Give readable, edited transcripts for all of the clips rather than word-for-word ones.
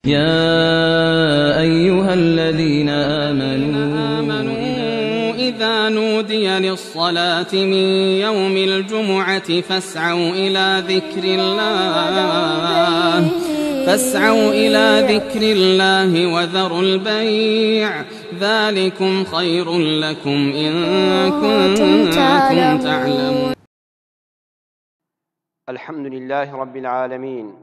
يا أيها الذين آمنوا إذا نودي للصلاة من يوم الجمعة فاسعوا إلى ذكر الله فاسعوا إلى ذكر الله وذروا البيع ذلكم خير لكم إن كنتم تعلمون. الحمد لله رب العالمين،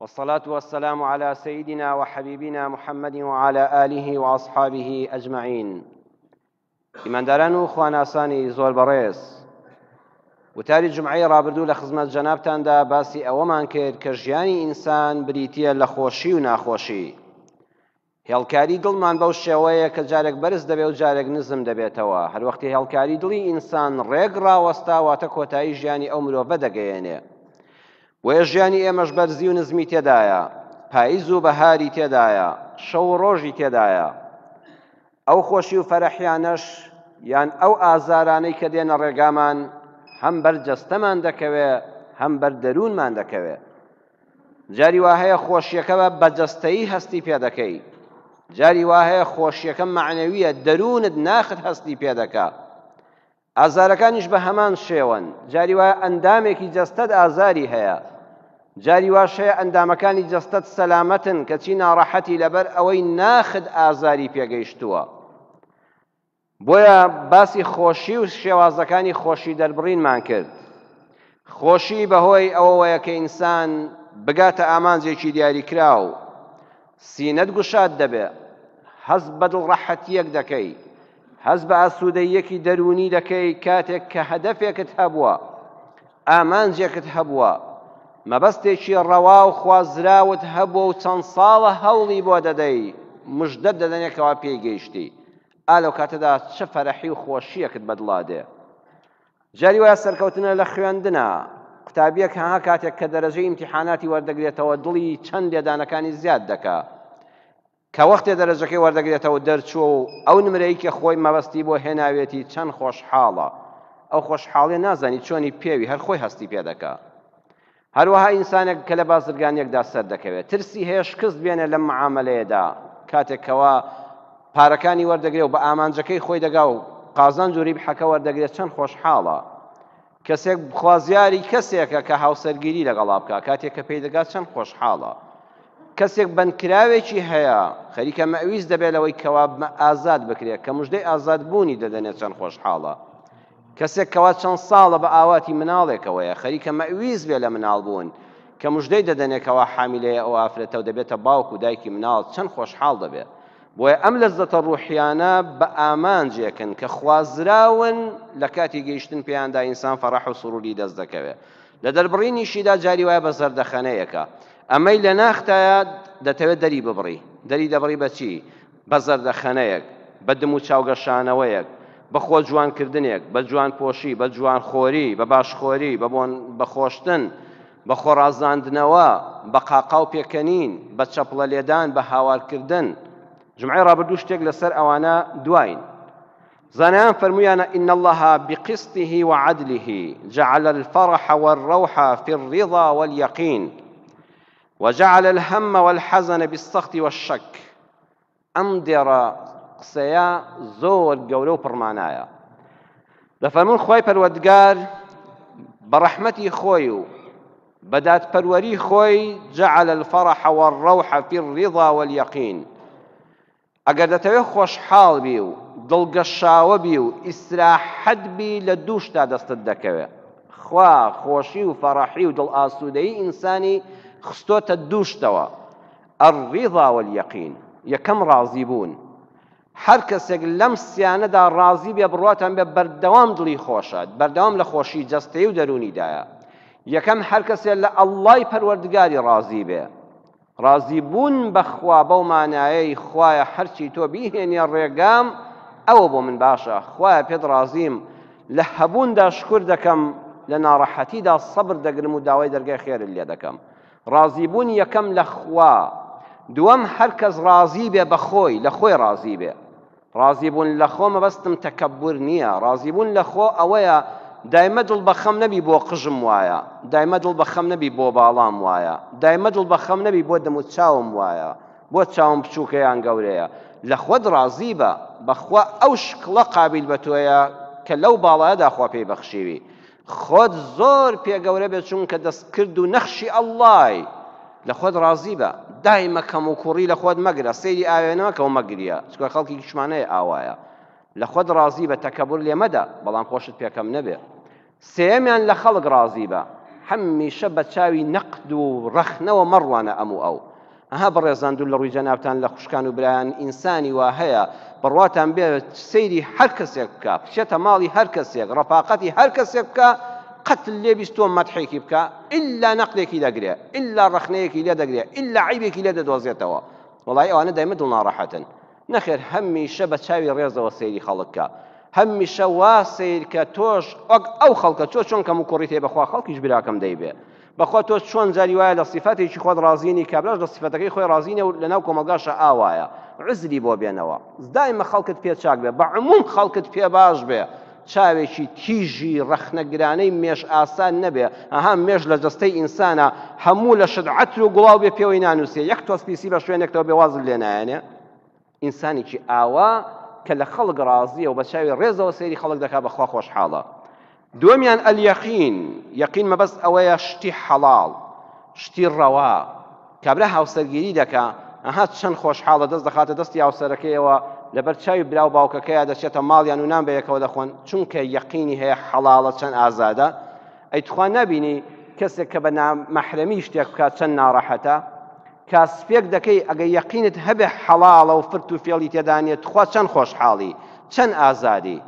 والصلاة والسلام على سيدنا وحبيبنا محمد وعلى آله وأصحابه أجمعين. ئیمانداران و خواناسانی زۆر بەڕێز، وتاری جومعەی ڕابردوو لە خزمەت جەنابتاندا باسی ئەوەمان کرد کە ژیانی ئینسان بریتییە لە خۆشی و ناخۆشی. هێڵکاری دڵمان بەو شێوەیە کە جارێک بەرز دەبێ و جارێک نزم دەبێتەوە. هەروەختی هێڵکاری دڵی ئینسان ڕێک ڕاوەستا، واتە کۆتایی ژیانی ئەو مرۆڤە دەگەیەنێ. بۆیە ژیانی ئێمەش بەرزی و نزمی تێدایە، پاییز و بەهاری تێدایە، شەو و ڕۆژی تێدایە. ئەو خۆشی و فەرەحیانەش یان ئەو ئازارانەی کە دێنە ڕێگامان هەم بەر جەستەمان دەکەوێ هەم بەر دەروونمان دەکەوێ. جاری وا هەیە خۆشیەکە بە جەستەیی هەستی پێ دەکەی، جاری وا هەیە خۆشیەکە مەعنەویە، دەروونت ناخت هەستی پێ دەکا. ئازارەکانیش بە هەمان شێوەن، جاری وایە ئەندامێکی جەستەت ئازاری هەیە، جاری واش هەیە ئەندامەکانی جەستەت سەلامەتن کەچی ناڕەحەتی لەبەر ئەوەی ناخت ئازاری پێگەیشتووە. بۆیە باسی خۆشی و شێوازەکانی خۆشی دەربڕینمان کرد. خۆشی بەهۆی ئەوەوەیە کە ئینسان بگاتە ئامانجێکی دیاریکراو، سینەت گوشاد دەبێ، هەست بە دڵڕەحەتییەک دەکەی، هەست بە ئاسوودەییەکی دەروونی دەکەی کاتێک کە هەدەفێکت هەبووە، ئامانجێکت هەبووە، مەبەستێکی ڕەوا و خوازراوت هەبووە و چەند ساڵە هەوڵی بۆ دەدەی، مژدەت دەدەنێ کەوا پێی گەیشتی. ئا لەو کاتەدا چ فەرەحی و خۆشییەکت بەدڵا دێ. جاری وایە سەرکەوتنە لە خوێندنا، قوتابییەک ها کاتێک کە دەرەجەی ئیمتیحاناتی وەردەگرێتەوە دڵی چەند لێدانەکانی زیاد دەکا، کە وەختێ دەرەجەکەی وەردەگرێتەوە دەرچووە و ئەو نمرەی کە خۆی مەبەستی بۆ هێناوێتی چەند خۆشحاڵە، ئەو خۆشحاڵیە نازانی چۆنی پێوی هەر خۆی هەستی پێ دەکا. هەروەها ئینسانێک کە لە بازرگانیەکدا سەردەکەوێت ترسی هەیە شکست بێنێ لەم معامەلەیەدا، کاتێک کەوا پارەکانی وەردەگرێ و بە ئامانجەکەی خۆی دەگا و قازانج و ریبحەکە وەردەگرێت چەند خۆشحاڵە. کەسێک خوازیاری کەسێکە کە هاوسەرگیری لەگەڵا بکا، کاتێک کە پێی دەگات چەند خۆشحاڵە. کەسێک بەندکراوێکی هەیە خەریکە مەویست دەبێت لەوەی کەوا ئازاد بکرێت، کە مژدەی ئازادبوونی دەدەنێت چەند خۆشحاڵە. کەسێک کەوا چەند ساڵە بە ئاواتی مناڵێکەوەیە، خەریکە مەئویز بێ لە مناڵ بوون، کە مژدەی دەدەنێ کەوا حامیلەیە ئەو ئافرەتە و دەبێتە باوک و دایکی مناڵ، چەند خۆشحاڵ دەبێ. بۆیە ئەم لەززەتە ڕوحیانە بە ئامانجێکن کە خوازراون لە کاتی گەیشتن پێیاندا ئینسان فەڕەح و سروری دەست دەکەوێ. لە دەربڕینیشیدا جاری وایە بە زەردەخەنەیەکە. ئەمەی لە ناختایە دەتەوێت دەری ببڕی. دەری دەبڕی بە چی؟ بە زەردەخەنەیەک، بە دموچاوگەشانەوەیەک، بە خۆجوانکردنێک، بە جوانپۆشی، بە جوانخۆری، بە باشخۆری، بە بۆن بە خۆشتن، بە خۆڕازاندنەوە، بە قاقا و پێکەنین، بە چەپڵە لێدان، بە هاوارکردن. جومعەی ڕابردوو شتێک لەسەر ئەوانە دواین. زانایان فەرموویانە ان اللە بقسطه وعدله جعل الفرح والروح في الرضا واليقين وجعل الهم والحزن بالسخط والشک. ئەم دێڕە قسەیە زۆر گەورە و پڕمانایە. دەفەرموون خوای پەروەردگار بە ڕەحمەتی خۆی و بە دادپەروەری خۆی جعل الفرح والروح في الرضا واليقين. ئەگەر دەتەوێت خۆشحاڵ بی و دڵگەشاوە بی و ئیسراحەت بی لە دوو شتا دەستت دەکەوێ. خوا خۆشی و فەڕەحی و دڵ ئاسوودەیی ئینسانی خستۆتە دوو شتەوە، الرضا والیقین. یەکەم ڕازی بوون. هەر کەسێک لەم سیانەدا ڕازی بێ بڕواتان بێ بەردەوام دڵی خۆشە، بەردەوام لە خۆشی جەستەیی و دەروونیدایە. یەکەم هەر کەسێ لە ئەڵڵای پەروەردگاری ڕازی بێ. ڕازی بوون بە خوا بەو مانایەی خوایە هەرچی تۆ بیهێنیە ڕێگام ئەوە بۆ من باشە، خوایە پێت ڕازیم، لە هەبووندا شکور دەکەم، لە ناڕەحەتیدا سەبر دەگرم و داوای دەرگای خێرت لێ دەکەم. ڕازی بوون یەکەم لە خوا، دووەم هەر کەس ڕازی بێ بە خۆی، لە خۆی ڕازی بێ. ڕازی بوون لە خۆ مەبەستم تەکەبور نییە، ڕازی بوون لە خۆ ئەوەیە دایمە دڵ بە خەم نەبی بۆ قژم وایە، دایمە دڵ بە خەم نەبی بۆ باڵام وایە، دایمە دڵ بە خەم نەبی بۆ دەم و چاوم وایە، بۆ چاوم بچووکە یان گەورەیە. لە خۆت ڕازی بە، بەخوا ئەو شکڵە قابیل بە تۆیە کە لەو باڵایەدا خوا پێی بەخشیوی. خۆت زۆر پێ گەورە بێ چونکە دەستکرد و نەخشی ئەڵڵای. لە خۆت ڕازی بە، دایمە کەموکوڕی لە خۆت مەگرە، سەیری ئاوێنە مەکە و مەگریە، چونکە خەڵکێکیشمان هەیە ئاوایە. لە خۆت ڕازی بە تەکەبور لێ مەدە بەڵام خۆشت پێکەم نەبێ سێیەمیان لە خەڵک ڕازی بە هەمیشە بە چاوی نەقد و ڕەخنەوە مەڕوانە ئەم و ئەو ئەها بەڕێزان دوور لە ڕووی جەنابتان لە خوشکان و برایان ئینسانی وا هەیە بڕواتان بێ سەیری هەر کەسێک بکە بچێتە ماڵی هەر کەسێک ڕەفاقەتی هەر کەسێک بکە قەت لێ بیستووە مەدحێکی بکە ئللا نەقدێکی دەگرێ ئللا ڕەخنەیەکی لێ دەگرێ ئللا عیبێکی لێ دەدۆزێتەوە وەڵای ئەوانە دایمە دڵناڕەحەتن نەخێر هەمیشە بە چاوی ڕێزەوە سەیری خەڵک کە هەمیشە وا سەیر کە تۆش وەک ئەو خەڵکە تۆ چۆن کەم و کوڕیت هەیە بەخوا خەڵکیش براکەم دەیبێ بەخوا تۆ چۆن جاری وایە لە سیفاتێکی خۆت ڕازینی کابراش لە سیفەتەکەی خۆی ڕازینە و لەناو کۆمەڵگاشە ئاوایە عزری بۆ بێنەوە دایمە خەڵکت پێ چاک بێ بە عموم خەڵکت پێ باش بێ چاوێکی تیژی ڕەخنەگرانەی مێش ئاسان نەبێ ئەها مێش لە جەستەی ئینسانە هەموو لە شت عەتر و گوڵاو بێ پێوەی نانووسێ یەک تۆز پیسی بە شوێنێکتەوە بێ وازت لێ نایەنێ ئینسانێکی ئاوا کە لە خەڵک ڕازیە و بە چاوی ڕێزەوە سەیری خەڵک دەکا بەخوا خۆشحاڵە دووەمیان ئەلیەقین یەقین مەبەست ئەوەیە شتی حەڵاڵ شتی ڕەوا کابرا هاوسەرگیری دەکا ئەها چەند خۆشحاڵە دەست دەخاتە دەستی هاوسەرەکەیەوە لەبەر چاوی برا و باوکەکەیا دەچێتە ماڵیان و نان بەیەکەوە دەخۆن چونکە یەقینی هەیە حەڵاڵە چەند ئازادە ئەی تخوا نابینی کەسێک کە بە نامەحرەمی شتێک بکات چەند ناڕەحەتە کاسپێک دەکەی ئەگە یەقینت هەبێ حەڵاڵە و فرت و فێڵی تێدا نییە تخوا چەند خۆشحاڵی چەند ئازادی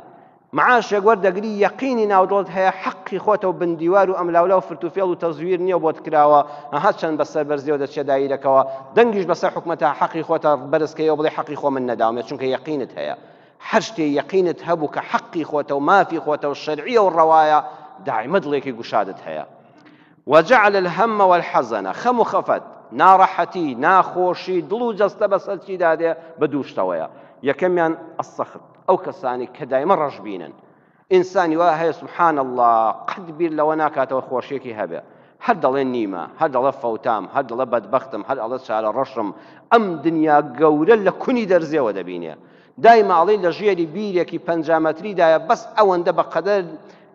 معاشێک وەردەگری یەقینی ناو دڵت هەیە حەقی خۆتە و بن دیوار و ئەملاولا و فرت و فێڵ و تەزویر نییە بۆت کراوە ئەها چەند بەسەر بەرزیەوە دەچێ دایرەکەوە دەنگیش بەسەر حکومەتە حەقی خۆتە بەرزکەیەوە بڵێ حەقی خۆ من نەداومێ چونکە یەقینت هەیە هەر شتێ یەقینت هەبوو کە حەقی خۆتە و مافی خۆتە و شەرعیە و ڕەوایە دائیمە دڵێکی گوشادت هەیە وجعل الهم والحزن خەم و خەفەت ناڕەحەتی ناخۆشی دڵ و جەستە بەسەر چیدا دێ بە دوو شتەوەیە یەکەمیان السخط ئەو کەسانی کە دایمە ڕەشبینن ئینسانی وا هەیە سبحان اللە قەت بیر لەوە ناکاتەوە خۆشیەکی هەبێ هەر دەڵێ نیمە هەر دەڵێ فەوتام هەر دەڵێ بەدبەختم هەر ئەڵێ چارە ڕەشم ئەم دنیا گەورە لە کونی دەرزێوە دەبینێ دایمە ئەڵێ لە ژێری بیرێکی 50 مەتریدایە بەس ئەوەندە بە قەدەر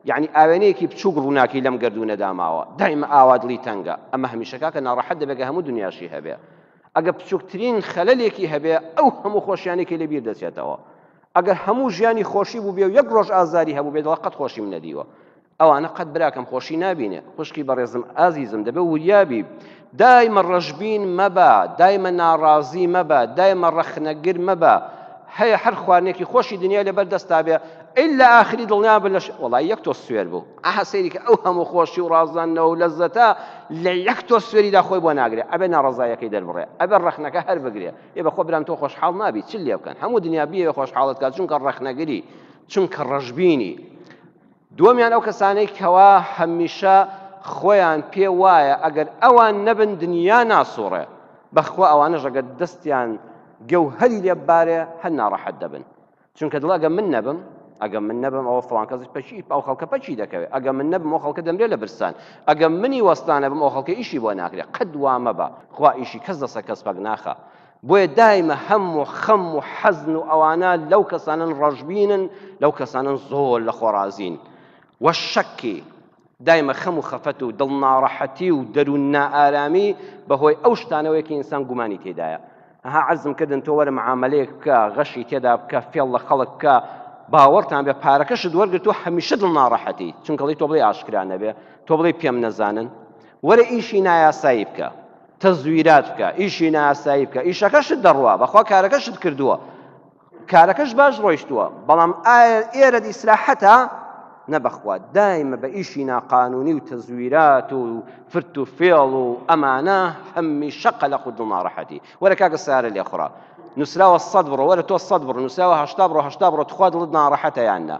یعنی ئاوێنەیەکی بچووک ڕووناکی لەم گردونەدا ماوە دایمە ئاوا دڵی تەنگە ئەمە هەمیشە کاکە ناڕەحەت دەبێت کە هەموو دنیاشی هەبێ ئەگە بچووکترین خەلەلێکی هەبێ ئەو هەموو خۆشیانێکی لەبیر دەچێتەوە ئەگەر هەموو ژیانی خۆشی بوو بێ و یەک ڕۆژ ئازاری هەبوو بێ دەڵێ قەت خۆشیم نەدیوە ئەوانە قەت براکەم خۆشی نابینێ خوشکی بەڕێزم ئازیزم دەبێ وریابی دایمە ڕەشبین مەبە دایمە ناڕازی مەبە دایمە ڕەخنەگر مەبە هەیە هەر خواردنێکی خۆشی دنیا لەبەر دەستا بێ ئللا ئاخری دڵنیا بە لەش وەڵای یەک تۆ سوێر بوو ئەها سەیری کە ئەو هەموو خۆشی و ڕازاندنەوە و لەزەتە لە یەک تۆ سوێریدا خۆی بۆ ناگرێ ئەبێ ناڕەزایەکەی دەربڕێ ئەبێ ڕەخنەکە هەر بگرێ ئێ بەخۆ برام تۆ خۆشحاڵ نابی چ لێ بکەن هەموو دنیا بیەوێ خۆشحاڵت کات چونکە ڕەخنەگری چونکە ڕەشبینی دووەمیان ئەو کەسانەی کەوا هەمیشە خۆیان پێ وایە ئەگەر ئەوان نەبن دنیا ناسوڕێ بەخوا ئەوانەش ئەگەر دەستیان گەوهەری لێ بارێ هەر ناڕەحەت دەبن چونکە دڵ ئەگە من نەبم ئەگە من نەبم ئەوە فڵان کەس پەچی ئەو خەڵکە پەچی دەکەوێت ئەگە من نەبم ئەو خەڵکە دەمرێ لە برسان ئەگە منی وەستانە بم ئەو خەڵکە ئیشی بۆ ناکرێت قەت وا مەبە خوا ئیشی کەس دەسە کەس پەک ناخە بۆیە دایمە هەم و خەم و حەزن و ئەوانە لەو کەسانن ڕەشبینن لەو کەسانن زۆر لە خۆڕازین وەشەکی دایمە خەم و خەفەت و دڵناڕەحەتی و دەروون نائارامی بەهۆی ئەو شتانەوەیە کە ئینسان گومانی تێدایە. ئەها عەرزم کردن تۆ وەرە معامەلەیەک بکە غەشی تێدا بکە فێڵ لە خەڵک بکە باوەڕتان بێ پارەکەشت وەرگرتووە هەمیشە دڵناڕەحەتی چونکە ئەڵێی تۆ بڵێ ئاشکرا نەبێ تۆ بڵێ پێم نەزانن وەرە ئیشی نایاسایی بکە تەزویرات بکە ئیشی نایاسایی بکە ئیشەکەشت دەڕوا بەخوا کارەکەشت کردووە کارەکەش باش ڕۆیشتووە بەڵام ئایا ئێرە ئیسراحەتە نە بەخوا دایمە بە ئیشی ناقانونی و تەزویرات و فرت و فێڵ و ئەمانە هەمیشە قەلەق و دڵناڕەحەتی وەرە کاکە سارە لێخوڕە نووسراوە سەد بڕۆ وەرە تۆ سەد بڕۆ نووسراوە هەشتا بڕۆ هەشتا بڕۆ تخوا دڵت ناڕەحەتە یان نا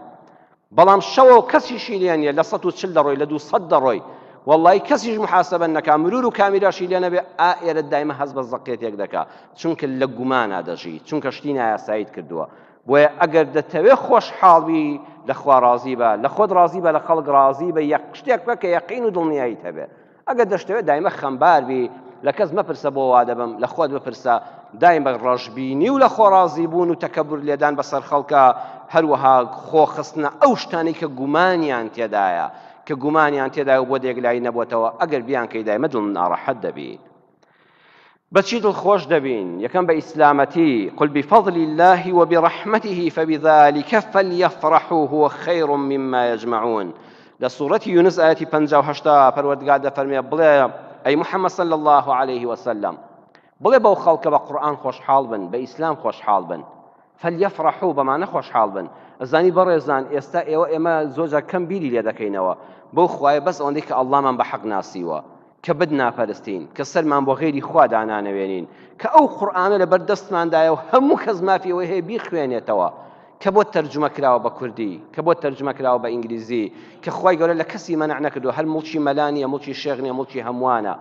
بەڵام شەوە و کەسیشی لێ نییە لە 140 دەڕۆی لە 200 دەڕۆی وەڵی کەسیش محاسبە نەکا مرور و کامیراشی لێ نەبێ ئا ئێرە دایمە هەست بە زەقێتێک دەکا چونکە لە گومانا دەژی چونکە شتی نایاساییت کردووە بۆیە ئەگەر دەتەوێ خۆشحاڵ بی لە خوا ڕازی بە، لە خۆت ڕازی بە، لە خەڵک ڕازی بە، یەک شتێک بکە کە یەقین و دڵنیاییت هەبێ. ئەگەر دەشتەوێت دایمە خەمبار بی، لە کەس مەپرسە بۆ وا دەبم، لە خۆت بپرسە. دایم بە ڕەشبینی و لە خۆ ڕازی بوون و تەکەبور لێدان بەسەر خەڵکا، هەروەها خۆ خستنە ئەو شتانەی کە گومانیان تێدایە، کە گومانیان تێدایە و بۆت یەکلایی نەبۆتەوە، ئەگەر بیانکەی دایمە دڵ ناڕەحەت دەبی. بە چی دڵخۆش دەبین؟ یەکەم بە ئیسلامەتی، قل بفضل الله وبرحمته فبذلك فليفرحوا هو خير مما يجمعون. لە سوڕەتی یونس ئایەتی 58 پەروەردگار دەفەرمێ بڵێ ئەی محەممەد صلی الله عليه وسلم بڵێ بەو خەڵکە بە قورئان خۆشحاڵ بن، بە ئیسلام خۆشحاڵ بن. فلیفرحوا بەمانە خۆشحاڵ بن. ئەزانی بەڕێزان ئێستا ئێوە ئێمە زۆر جار کەم بیری لێ دەکەینەوە بەو خوایە بەس ئەوەندەی کە ئەڵڵامان بە حەق ناسیوە کە بت ناپەرستین کە سەرمان بۆ غەیری خوا دانانەوێنین کە ئەو قورئانە لەبەر دەستماندایە و هەموو کەس مافی ئەوەی هەیە بیخوێنێتەوە کە بۆ تەرجمە کراوە بە کوردی کە بۆ تەرجمە کراوە بە ئینگلیزی کە خوای گەورە لە کەسی مەنع نەکردووە هەر موڵکی مەلا نییە موڵکی شێخ نییە موڵکی هەمووانە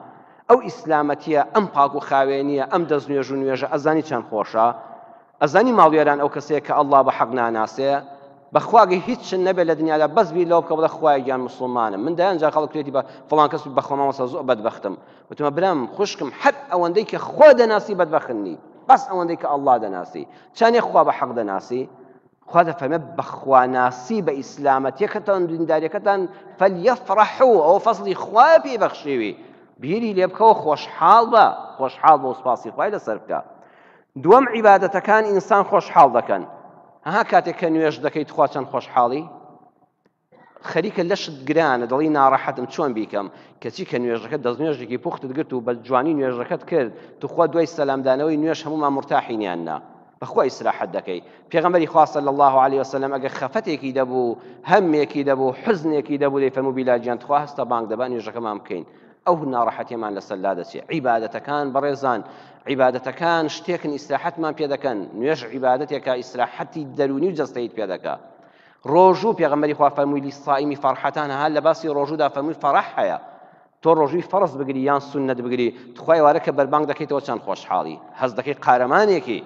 ئەو ئیسلامەتیە ئەم پاک و خاوێنیە ئەم دەستنوێژ و نوێژە ئەزانی چەند خۆشە ئەزانی ماڵوێران ئەو کەسەیە کە ئەڵڵا بە حەق ناناسێ بەخوا گەی هیچ نەبێ لە دنیادا بەس بیر لەوە بکە بڵێ خوایە گیان موسڵمانم من دەیان جار خەڵک توێتی بە فڵان کەس بەخوا مامۆستا زۆر بەدبەختم وتمە برام خوشکم هەر ئەوەندەی کە خوا دەناسی بەدبەخت نی بەس ئەوەندەی کە ئەڵڵا دەناسی چانێ خوا بە حەق دەناسی خوا دەفەرمێ بەخواناسی بە ئیسلامەتیەکەتان دینداریەکەتان فلیفرحوا ئەوە فەزڵی خوایە پێی بەخشیوی بیری لێ بکەوە خۆشحاڵ بە خۆشحاڵ بە و سوپاسی خوای لەسەر بکە دووەم عیبادەتەکان ئینسان خۆشحاڵ دەکەن ها کاتێک کە نوێژ دەکەیت تخوا چەند خۆشحاڵی خەریکە لەشت گرانە دەڵی ناڕەحەتم چۆن بیکەم کەچی کە نوێژەکە دەستنوێژێکی پوختت گرت و بە جوانی نوێژەکەت کرد توخوا دوای سەلامدانەوەی نوێژ هەموومان مرتاحین یان نا بەخوا ئیسراحەت دەکەی پێغەمبەری خوا صلی الله علیه وسلم ئەگەر خەفەتێکی دەبوو هەمێکی دەبوو حزنێکی دەبوو دەیفەرموو بیلال گیان تخوا هەستە بانگ دەبا نوێژەکەمان بکەین ئەو ناڕەحەتیەمان لەسەر لادەچێ عیبادەتەکان بەڕێزان عیبادەتەکان شتێکن ئیسراحەتمان پێ دەکەن نوێژ عیبادەتێکە ئیسراحەتی دەروونی و جەستەیت پێ دەکا ڕۆژوو پێغەمبەری خوا فەرمووی للصائم فرحتان ها لە باسی ڕۆژوودا فەرمووی فەرح هەیە تۆ ڕۆژووی فەرز بگری یان سوننەت بگری تخوای وارە کە بەربانگ دەکەیتەوە چەند خۆشحاڵی هەست دەکەی قارەمانێکی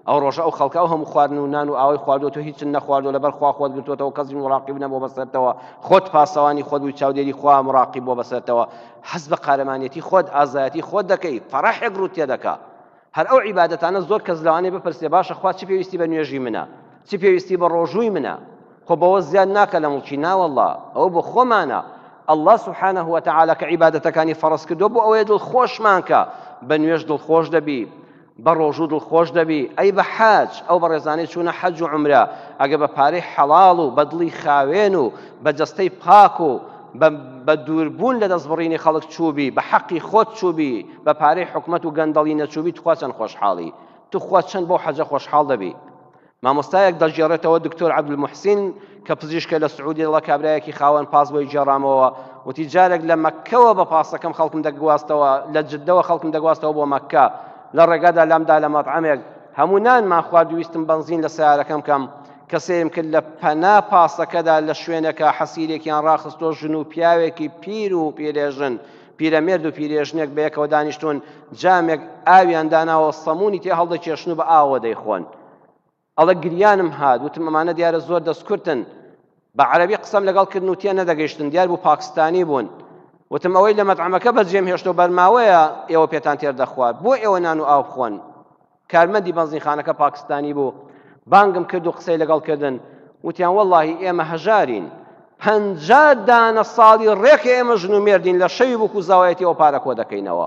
ئەو ڕۆژە ئەو خەڵکە ئەو هەموو خواردن و نان و ئاوەی خواردووە تۆ هیچت نەخواردووە لەبەر خوا خۆت گرتووەتەوە کەس مراقیب نەبووە بەسەرتەوە خۆت پاسەوانی خۆت بووی چاودێری خوا مراقیب بووە بەسەرتەوە هەست بە قارەمانێتی خۆت ئازایەتی خۆت دەکەی فەڕەحێک ڕووت تێدەکا هەر ئەو عیبادەتانە زۆر کەس لەوانەیە بپرسێ باشە خوا چ پێویستی بە نوێژی منە چ پێویستی بە ڕۆژووی منە خۆ بەوە زیاد ناکە لە موڵکی ناوەڵا ئەوە بۆ خۆمانە الله سبحانه وتعالى کە عیبادەتەکانی فەرز کردووە بۆ ئەوەیە دڵخۆشمان کە بە نوێژ دڵخۆش دەبی بە ڕۆژوو دڵخۆش دەبی ئەی بە حاج ئەو بەڕێزانەی چوونە حەج و عومرە ئەگە بە پارەی حەڵاڵ و بە دڵی خاوێن و بە جەستەی پاک و بە دووربوون لە دەستبڕینی خەڵک چووبی بە حەقی خۆت چووبی بە پارەی حکومەت و گەندەڵی نەچووبی تخوا چەند خۆشحاڵی تخوا چەند بەو حەجە خۆشحاڵ دەبی مامۆستایەک دەگێڕێتەوە دکتۆر عەبدولموحسین کە پزیشکە لە سعودیە دەڵێ کابرایەکی خاوەن پاس بۆی گێڕامەوە وتی جارێک لە مەککەوە بە پاسەکەم خەڵکم دەگواستەوە لە جدەوە خەڵکم دەگواستەوە بۆ مەککە لە ڕێگادا لامدا لە مەطعەمێک هەموو نانمان خوارد ویستم بەنزین لە سیارەکەم کەم کە سەیرم کرد لە پەنا پاسەکەدا لە شوێنێکە حەسیرێکیان ڕاخستۆ ژن و پیاوێکی پیر و پیرێژن پیرەمێرد و پیرێژنێک بەیەکەوە دانیشتوون جامێک ئاویان داناوە سەمونی تێ هەڵدەکێشن و بە ئاوە دەیخۆن ئەڵێ گریانم هات وتم ئەمانە دیارە زۆر دەستکورتن بە عەرەبی قسەم لەگەڵ کردن و تێ نەدەگەیشتن دیار بوو پاکستانی بوون وتم ئەوەی لە مەتعەمەکە بەجێم هێشتۆ بەرماوەیە ئێوە پێتان تێر دەخوارد بۆ ئێوە نان و ئاو بخۆن کارمەندی بەنزینخانەکە پاکستانی بوو بانگم کرد و قسەی لەگەڵ کردن وتیان وەڵڵاهی ئێمە هەژارین پەنجا دانە ساڵی ڕێکە ئێمە ژن و مێردین لە شەوی بووک و زاوایەتیەوە پارە کۆ دەکەینەوە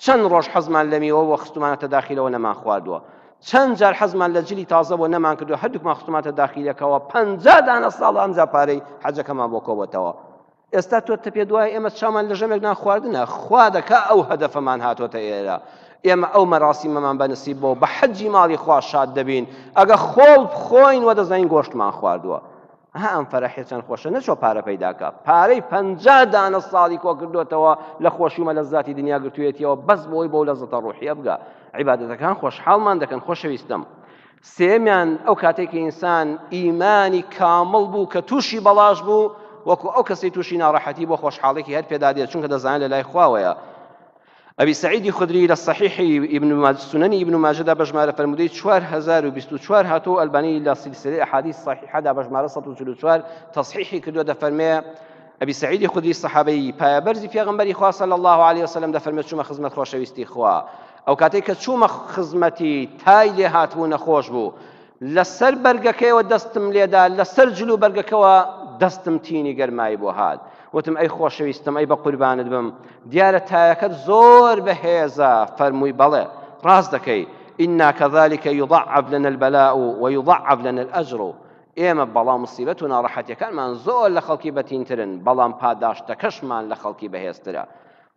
چەند ڕۆژ حەزمان لە میوە بۆ خستومانەتە داخیلەوە نەمان خواردووە چەند جار حەزمان لە جلی تازە بۆ نەمان کردو هەردووکمان خستومانەتە داخیلەکەوە پەنجا دانە ساڵ ئەمجا پارەی حەجەکەمان بۆ کۆبۆتەوە ئێستا تۆ تەپێ دوای ئێمە چامان لە ژەمێک نان خواردنە خوا دەکا ئەو هەدەفەمان هاتۆتە ئێرە ئێمە ئەو مەراسیمەمان بە نسیب بۆ بە حەجی ماڵی خوا شاد دەبین ئەگە خۆڵ بخۆین وە دەزانین گۆشتمان خواردووە ها ئەم فەرەحێ چەند خۆشە نەچۆ پارە پەیداکە پارەی پەنجا دانە ساڵی کۆ کردوێتەوە لە خۆشی و مەلەزاتی دنیا گرتوێتیەوە بەس بۆی بەو لەزەتە ڕوحیە بگە عیبادەتەکان خۆشحاڵمان دەکەن خۆشەویستم سێیەمیان ئەو کاتێک کە ئینسان ئیمانی کامڵ بوو کە تووشی بەڵاش بوو وەکو ئەو کەسەی تووشی ناڕەحەتی بۆ خۆشحاڵێکی هەر پێدا دێت چونکە دەزانێت لە لای خواوەیە. ئەبی سەعیدی خدری لە صحیحی ابن ماجه سننی ابن ماجهدا بە ژمارە فەرموودەی 4024 هاتووە ئەلبانی لە سلسلەی ئەحادیث صحیحەدا بە ژمارە 144 تەصحیحی کردووە دەفەرمێ ئەبی سەعیدی خدری صحابەی پایەبەرزی پێغەمبەری خوا صلی الله علیه وسلم دەفەرمێ چوومە خزمەت خۆشەویستی خوا ئەو کاتێک کە چوومە خزمەتی تای لێ هاتبوو نەخۆش بوو لەسەر بەرگەکەیەوە دەستم لێدا لەسەر جل و بەرگەکەوە دەستم تینی گەرمایی بۆ هات وتم ئەی خۆشەویستم ئەی بە قوربانت بم دیارە تایەکەت زۆر بەهێزە فەرمووی بەڵێ ڕاست دەکەی إنا كذلك يضعف لنا البلاء ويضعف لنا الأجر ئێمە بەڵام مصیبەت و ناڕەحەتیەکانمان زۆر لە خەڵکی بەتینترن بەڵام پاداشتەکەشمان لە خەڵکی بەهێزترە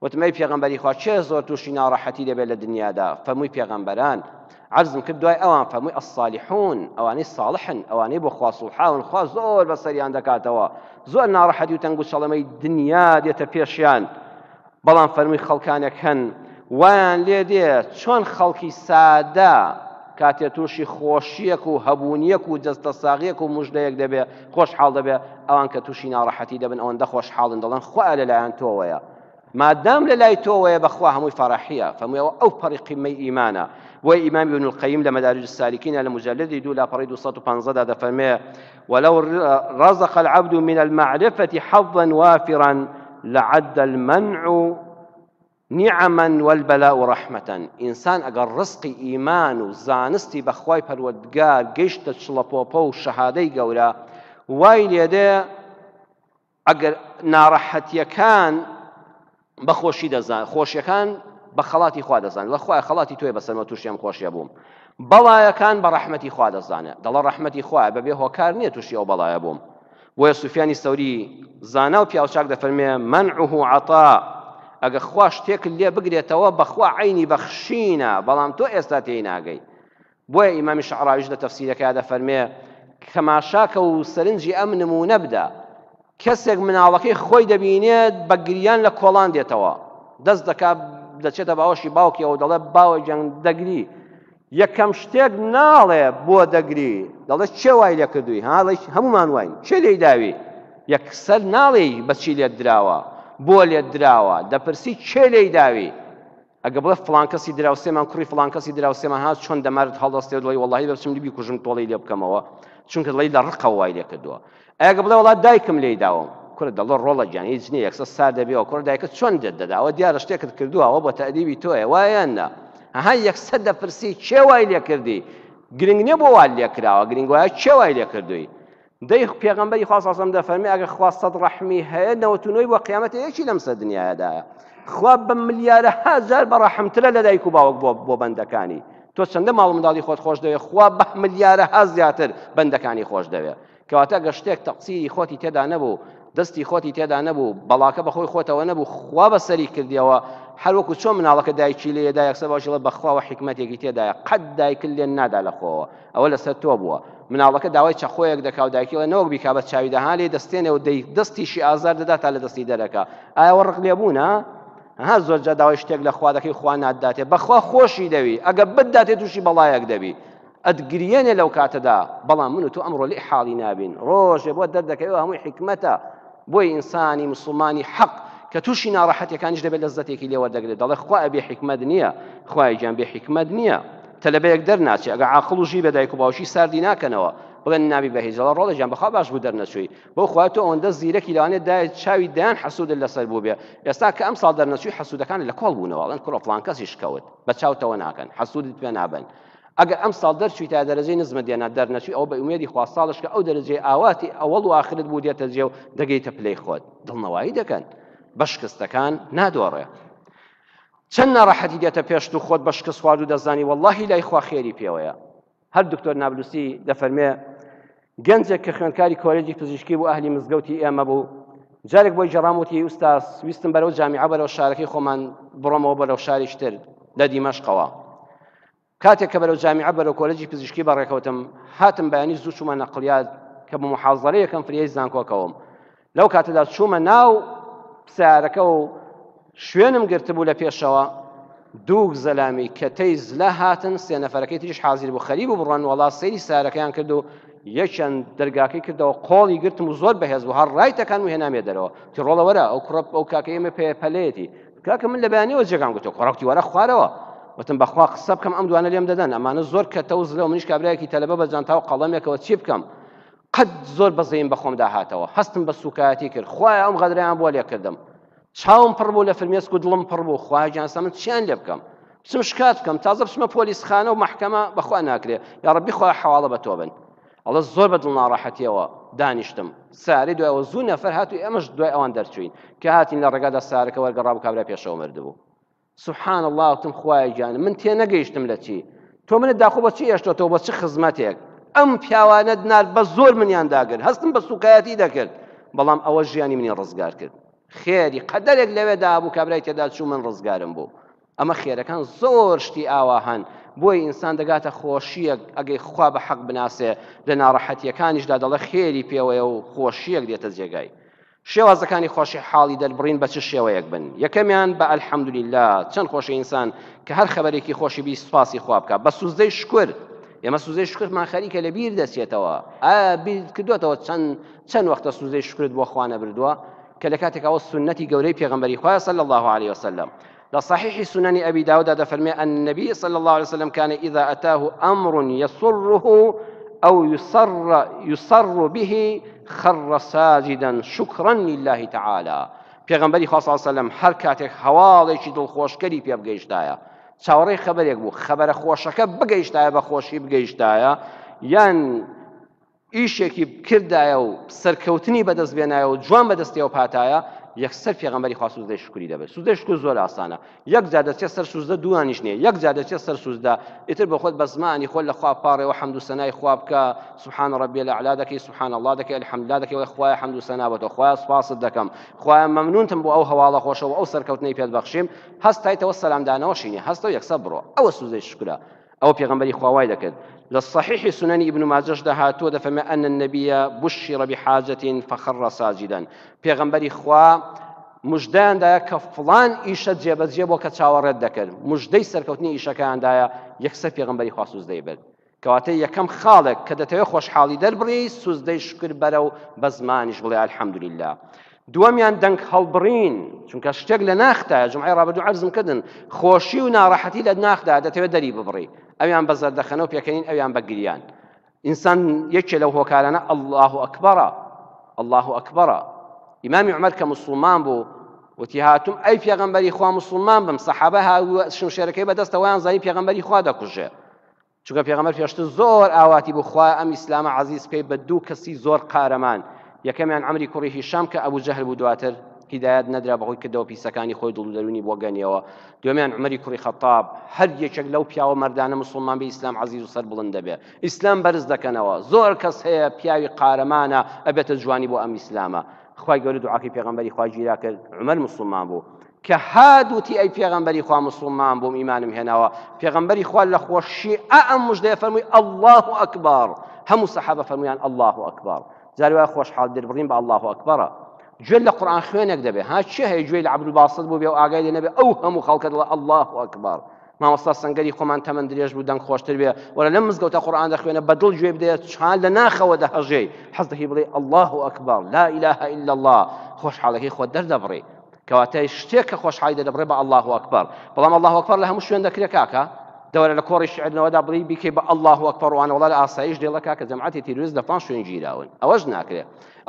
وتم ئەی پێغەمبەری خوا کێ زۆر تووشی ناڕەحەتی دەبێت لە دنیادا؟ فەرمووی پێغەمبەران. عەرزم کرد دوای ئەوان فەرمووی الصالحون، ئەوانەی صاڵحن، ئەوانەی بۆ خوا سوڵحاون، خوا زۆر بەسەریان دەکاتەوە، زۆر ناڕەحەتی و تەنگ و چەڵەمەی دنیا دێتە پێشیان. بەڵام فەرمووی خەڵکانێک هەن وایان لێ دێ چۆن خەڵکی سادە کاتێ تووشی خۆشیەک و هەبوونیەک و جەستە ساغیەک و مژدەیەک دەبێ خۆشحاڵ دەبێ، ئەوان کە تووشی ناڕەحەتی دەبن ئەوەندە خۆشحاڵن دەڵێن خوا لەلایەن تۆوەیە مادام لە لای تۆوەیە بەخوا هەمووی فەرەحیە فەرمووی ئەو پەڕی قیمەی ئیمانە بۆیە ئیمام ابن القیم لە مدارج السالکین لە مجلدی دوو لاپەڕی 215 دا دەفەرمێ ولو رزق العبد من المعرفة حظا وافرا لعد المنع نعما والبلاء رحمة ئینسان ئەگەر ڕزقی ئیمان و زانستی بە خوای پەروەردگار گەیشتە چڵەپۆپە و شەهادەی گەورە وای لێدێ ئەگەر ناڕەحەتیەکان بە خۆشی دەزان خۆشیەکان بە خەڵاتی خوا دەزان لە خوای خەڵاتی تۆی بەسەرمە تووشی ئەم خۆشیە بووم بەڵایەکان بە ڕەحمەتی خوا دەزانێت دەڵە ڕەحمەتی خوایە بەبێ هۆکار نییە تووشی ئەو بەڵایە بووم بۆیە سوفیانی سەوری زانا و پیاوچاک دەفەرمێ منعه عطاء ئەگە خوا شتێکت لێ بگرێتەوە بەخوا عەینی بەخشینە بەڵام تۆ ئێستا تێی ناگەی بۆیە ئیمامی شەعراویش لە تەفسیرەکەیا دەفەرمێ تەماشاکە و سەرنجی ئەم نمونە بدە کەسێک مناڵەکەی خۆی دەبینێت بە گریان لە کۆڵان دێتەوە دەست دەکات دەچێتە باوەشی باوکیەوە دەڵێ باوە گیان دەگری یەکەم شتێک ناڵێ بۆ دەگری دەڵێ کێ وای لێ کردووی ها هەمومان واین کێ لێی داوی یەکسەر ناڵێی بەچی لێت دراوە بۆ لێت دراوە دەپرسی کێ لێی داوی ئەگە بڵێ فڵان کەسی دراوسێمان کوڕی فڵان کەسی دراوسێمان هات چۆن دەمارت هەڵدەستێ و دڵی وەڵاهی بەچم بیکوژم تۆڵەی لێ بکەمەوە چونکە دڵی لە ڕقەوە وای لێ کردووە ئەگە بڵێ وەڵا دایکم لێی داوم کوڕە دەڵێ ڕۆڵە گیان هیچ نییە یەکسەر سار دەبێەوە کوڕ دایکت چۆن دێت دەداوە دیارە شتێکت کردووە ئەوە بۆ تەئدیبی تۆیە وایە یان نا ها یەکسەر دەپرسی کێ وای لێ کردی گرنگ نییە بۆ وات لێ کراوە گرنگ وایە کێ وای لێ کردووی دەی پێغەمبەری خوا صلی الله دەفەرمێ ئەگەر خوا سەد ڕەحمی هەیە 99 بۆ قیامەت یەکی لەم سەر دنیایەدایە خوا بە ملیارەها جار بە ڕەحمترە لە دایک و باوک بۆ بۆ بەندەکانی تۆ چەندە ماڵ منداڵی خۆت خۆش دەوێ خوا بە ملیارەها زیاتر بەندەکانی خۆش دەوێ کەواتە گەر شتێک تەقسیری خۆتی تێدا نەبوو دەستی خۆتی تێدا نەبوو بەڵاکە بەخۆی خۆتەوە نەبوو خوا بەسەری کردیەوە هەروەکو چۆن مناڵەکە دایکی لێدا یەکسەر باوکی ڵێ بەخواوە حیکمەتێکی تێدایە قەت دایکت لێ نادا لە خۆوە ئەوە لەسەر تۆ بووە مناڵەکە داوای چەقۆیەک دەکا و دایکی ڵێ نەوەک بیکا بە چاوی دەها لێ دەستێنێ و دەی دەستیشی ئازار دەدا تا لە دەستی دەرەکا ئایا وە ڕق لێبوونە ها زۆر جا داوای شتێک لە خوا دەکەی خوا ناتداتێ بەخوا خۆشی دەوی ئەگە بتداتێ تووشی بەڵایەک دەبی ئەتگریێنێ لەو کاتەدا بەڵام من و تۆ ئەمڕۆ لێ حاڵی نابین ڕۆژێ بۆ دەردەکەوێ هەمووی حیکمەتە بۆی ئینسانی مسلمانی حەق کە تووشی ناڕەحەتەکانیش دەبێت لەزەتێکی لێ وەردەگرێت دەڵێ خوا بێ حیکمەت نییە خوای گیان بێ حیکمەت نییە تەلەبەیەک دەرناچێ ئەگە عاقڵ و ژیر بە دایک و باوکی ساردی ناکەنەوە بڵێن نابی بە هیچ دەڵێ ڕۆڵە گیان بەخوا باش بوو دەرنەچووی بۆ خوا تۆ ئەوەندە زیرەکی لەوانەیە دایە چاوی دەیان حەسوودت لەسەر بوو بێ ئێستا کە ئەم ساڵ دەرنەچووی حەسوودەکان لە کۆڵ بوونەوە ئەڵێن کوڕە فڵان کەسیش کەوت بە چاوتەوە ناکەن حەسوودت پێ نابەن ئەگەر ئەم ساڵ دەرچووی تا دەرەجەی نزمت دێنا دەرنەچووی ئەوە بە ئومێدی خوا ساڵش کە ئەو دەرەجەی ئاواتی ئەوەڵ و ئاخرت بوو دێتە جێ و دەگەیتە پلەی خۆت دڵنەوایی دەکەن بە شکستەکان نادۆڕێ چەند ناڕەحەتی دێتە پێشت و خۆت بە شکست خواردوو دەزانی وەڵڵاهی لای خوا خێری پێوەیە هەر دکتۆر نابلوسی دەفەرمێ گەنجێک کە خوێندکاری کۆلێجی پزیشکی بوو ئەهلی مزگەوتی ئێمە بوو جارێک بۆی جەڕام وتی ئوستاز ویستم بەرەو جامیعە بەرەو شارەکەی خۆمان بڕۆمەوە بەرەو شارێکی تر لە دیمەشقەوە کاتێک کە بەرەو جامیعە بەرەو کۆلێجی پزیشکی بەڕێکەوتم هاتم بەیانی زوو چوومە نەقلیات کە بە محازەرە یەکەم فریای زانکۆ کەوم لەو کاتەدا چوومە ناو سیارەکە و شوێنم گرتبوو لە پێشەوە دوو زەلامی کەتەی زلە هاتن سێ نەفەرەکەی تریش حازر بوو خەریب و بڕۆن وەڵا سەیری سارەکەیان کرد و یەکیان دەرگاکەی کردەوە قۆڵی گرتم و زۆر بەهێز بوو هەر ڕایتەکان و هێنامێ دەرەوە تیڕۆڵە وەرە ئەو کوڕە ئەو کاکەی ئێمە پێ پەلەیەتی. کاکە من لە بەیانیەوە جێگام گوتەوە خۆراکتی وەرە خوارەوە. وتم بەخوا قسە بکەم ئەم دوانە لێم دەدەن، ئەمانە زۆر کەتە و زلە و منیش کابرایەکی تەلەبە بە جانتا و قەڵەمێکەوە چی بکەم؟ قەت زۆر بەزەیم بە خۆمدا هاتەوە، هەستم بە سوکایەتی کرد، خوایە ئەم غەدرەیان بۆ لێ کردم. چاوم پڕ بوو لە فرمێسک و دڵم پڕ بوو، خوایە گیان سا من چیان لێ بکەم؟ بچم شکات بکەم، تازە بچمە پۆلیسخانە و مەحکەمە بەخوا ناکرێ، یاڕەبی خوایە حەواڵە بە تۆ بن. ئەڵێ زۆر بە دڵناڕەحەتیەوە دانیشتم سارەی دوایەوە زوو نەفەر هات و ئێمەش دوای ئەوان دەرچوین کە هاتین لە ڕێگادا سارەکە وەرگەڕا بوو کابرا پێشەوە مردبوو سبحان الله وتم خوایە گیان من تێنەگەیشتم لە چی تۆ منت داخۆ بە چی هێشتۆتەوە بە چ خزمەتێک ئەم پیاوانەت نارد بە زۆر منیان داگرت هەستم بە سوکایەتی دەکرد بەڵام ئەوە ژیانی منی ڕزگار کرد خێری قەدەرێک لەوێدا بوو کابرای تێدا چوو من ڕزگارم بوو ئەمە خێرەکان زۆر شتی ئاوا هەن بۆیە ئینسان دەگاتە خۆشیەک ئەگەی خوا بە حەق بناسێ لە ناڕەحەتیەکانیشدا دەڵێ خێری پێوەیە و خۆشیەک دێتە جێگای. شێوازەکانی خۆشی حاڵی دەربڕین بە چ شێوەیەک بن؟ یەکەمیان بە الحمدللە چەند خۆشە ئینسان کە هەر خەبەرێکی خۆشی بی سوپاسی خوا بکا بە سوزدەی شکر ئێمە سوزدەی شکرمان خەریکە لە بیر دەچێتەوە ئایا بیر کردوێتەوە چەند چەند وەختە سوزدەی شکرت بۆ خوا نەبردووە کە لە کاتێکەوە سوننەتی گەورەی پێغەمبەری خوایە صلی الله علیه وسلم لە صحیح سنن أبي داود دەفەرمێ النبي صلى الله عليه وسلم كان إذا أتاه أمر يسره أو يسر يسر به خر ساجدا شكرا لله تعالى پێغەمبەری خوا صلی الله علیه وسلم هەر کاتێک هەواڵێکی دڵخۆشکەری پێ بگەیشتایە چاوەڕێی خەبەرێک بوو خەبەرە خۆشەکە بگەیشتایە بە خۆشی بگەیشتایە یان ئیشێکی بکردایە و سەرکەوتنی بەدەست بێنایە و جوان بەدەستیەوە پاتایە یەکسەر پێغەمبەری خوا سوزدەی شکری دەبێت. سوزدەی شکر زۆر ئاسانە، یەک جار دەچێت سەر سوزدە دووانیش نییە، یەک جار دەچێت سەر سوزدە ئیتر بۆ خۆت بە زمانی خۆت لە خوا پاڕێوە حەمد و سەنای خوا بکە، سبحان ربی الاعلی دەکەی، سبحان الله دەکەی، الحمدلله دەکەی، وڵێ خوایە حەمد و سەنا بۆ تۆ، خوایە سوپاست دەکەم، خوایە مەمنونتم بۆ ئەو هەواڵە خۆشە و ئەو سەرکەوتنەی پێت بەخشیم، هەستایتەوە سەلامدانەوەشی نییە، هەستەوە یەکسەر بڕۆ، ئەوە سوزدەی شکرە. ئەوە پێغەمبەری خوا وای دەکرد. لە صحیح سنن ابن ماجەشدا هاتووە دەفەرمێ ان النبی بشر بحاجة فخر ساجدا پێغەمبەری خوا مژدەیان دایە کە فڵان ئیشە جێبەجێ بۆ کە چاوەڕێت دەکرد مژدەی سەرکەوتنی ئیشەکەیان دایە یەکسەر پێغەمبەری خوا سوزدەی برد کەواتە یەکەم خاڵێک کە دەتەوێت خۆشحاڵی دەربڕی سوزدەی شکر بەرە و بە زمانیش بڵێ الحمدلله دووەمیان دەنگ هەڵبڕین چونکە شتێک لە ناختایە جمعی ڕابردوو عەرزم کردن خۆشی و ناڕەحەتی لە ناخدا دەتەوێت دەری ببڕی ئەویان بە زەردەخەنە و پێکەنین ئەویان بە گریان ئینسان یەکێ لەو هۆکارانە الله ئەکبەرە الله ئەکبەرە ئیمامی عومەر کە مسلمان بوو وتی هاتوم ئەی پێغەمبەری خوا مسلمان بم سەحابە شمشێرەکەی بەدەستەوەیان زانی پێغەمبەری خوا دەکوژێ چونکە پێغەمبەر پێشتر زۆر ئاواتی بوو خوایە ئەم ئیسلامە عەزیز بکەی بە دوو کەسی زۆر قارەمان یەکەمیان عەمری کوڕی هیشام کە ئەبوو جەهل بوو دواتر هیدایەت نەدرا بەهۆی کردەوە پیسەکانی خۆی دڵ و دەروونی بۆ گەنیەوە دوێمیان عومەری کوڕی خەتاب هەر یەکێک لەو پیاوە مەردانە مسلمان بێ ئیسلام عەزیز و سەر بڵند دەبێ ئیسلام بەرز دەکەنەوە زۆر کەس هەیە پیاوی قارەمانە ئەبێتە جوانی بۆ ئەم ئیسلامە خوای گەورە دوعاکەی پێغەمبەری خوا گیرا کرد عومەر مسلمان بوو کە هات وتی ئەی پێغەمبەری خوا مسوڵمان بووم ئیمانم هێناوە پێغەمبەری خوا لە خۆشی ئا ئەم مژدەیە فەرمووی الله ئەکبەر هەموو سەحابە فەرموویان الله ئەکبەر جاری وایە خۆشحاڵ دەربڕین بە الله ئەکبەرە گوێ لە قورئان خوێنێک دەبێ ها چێ هەیە گوێی لە عەبدولباسط بوو بێ و ئاگای لێ نەبێ ئەو هەموو خەڵکە دەڵێ الله ئەکبەر مامۆستا سەنگەری خۆمان تەمەن درێژ بوو دەنگ خۆشتر بێ وەرە لەم مزگەوتە قورئان دەخوێنە بە دڵ گوێ بدەیە چان لە ناخەوە دەهەژێی حەز دەکەی بڵێ الله ئەکبەر لا إله إلا الله خۆشحاڵەکەی خۆت دەردەبڕی کەواتە شتێک کە خۆشحاڵی دەدەبڕێ بە اللە اکبر بەڵام اللە اکبر لە هەموو شوێن دەکرێ کاکە دەوەرە لە کۆڕی شعرنەوەدا بڵی بیکەی بە اللە اکبر وانە وڵا لە ئاسایش دێڵە کاکە جەماعەتی تیرۆریست لە فڵان شوێن گیراون ئەوەش ناکرێ